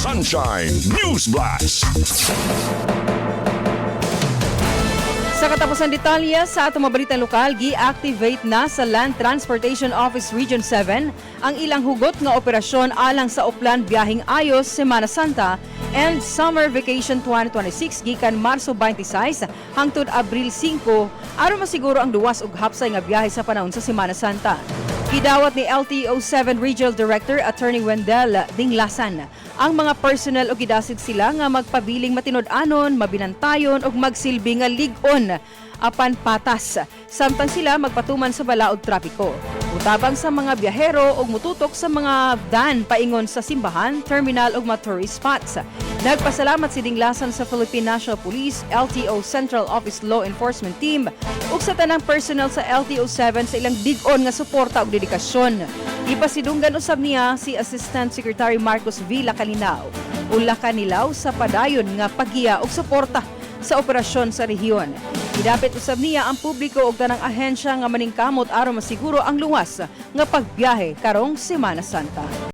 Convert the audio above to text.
Sunshine News Blast. Sa katapusan detalye sa atong mabalitang lokal, gi-activate na sa Land Transportation Office Region 7 ang ilang hugot nga operasyon alang sa Oplan Biyaheng Ayos Semana Santa and Summer Vacation 2026 gikan Marso 26 hangtod Abril 5 aron masiguro ang luwas ug hapsay nga biyahe sa panahon sa Semana Santa. Gidawat ni LTO 7 Regional Director Attorney Wendell Dinglasan ang mga personnel ug gidasig sila nga magpabiling matinud-anon, mabinantayon ug magsilbi nga lig-on apan patas samtang sila magpatuman sa balaod trapiko. Mutabang sa mga biyahero ug mututok sa mga van paingon sa simbahan, terminal ug mga tourist spots. Nagpasalamat si Dinglasan sa Philippine National Police, LTO Central Office Law Enforcement Team ug sa tanang personnel sa LTO 7 sa ilang dig-on nga suporta ug dedikasyon. Ipasidunggan usab niya si Assistant Secretary Marcos V. Lacanilao o Lacanilaw sa padayon nga paggiya ug suporta sa operasyon sa rehiyon. Gidapit usab niya ang publiko ug tanang ahensya nga maningkamot aron masiguro ang luwas nga pagbiyahe karong Semana Santa.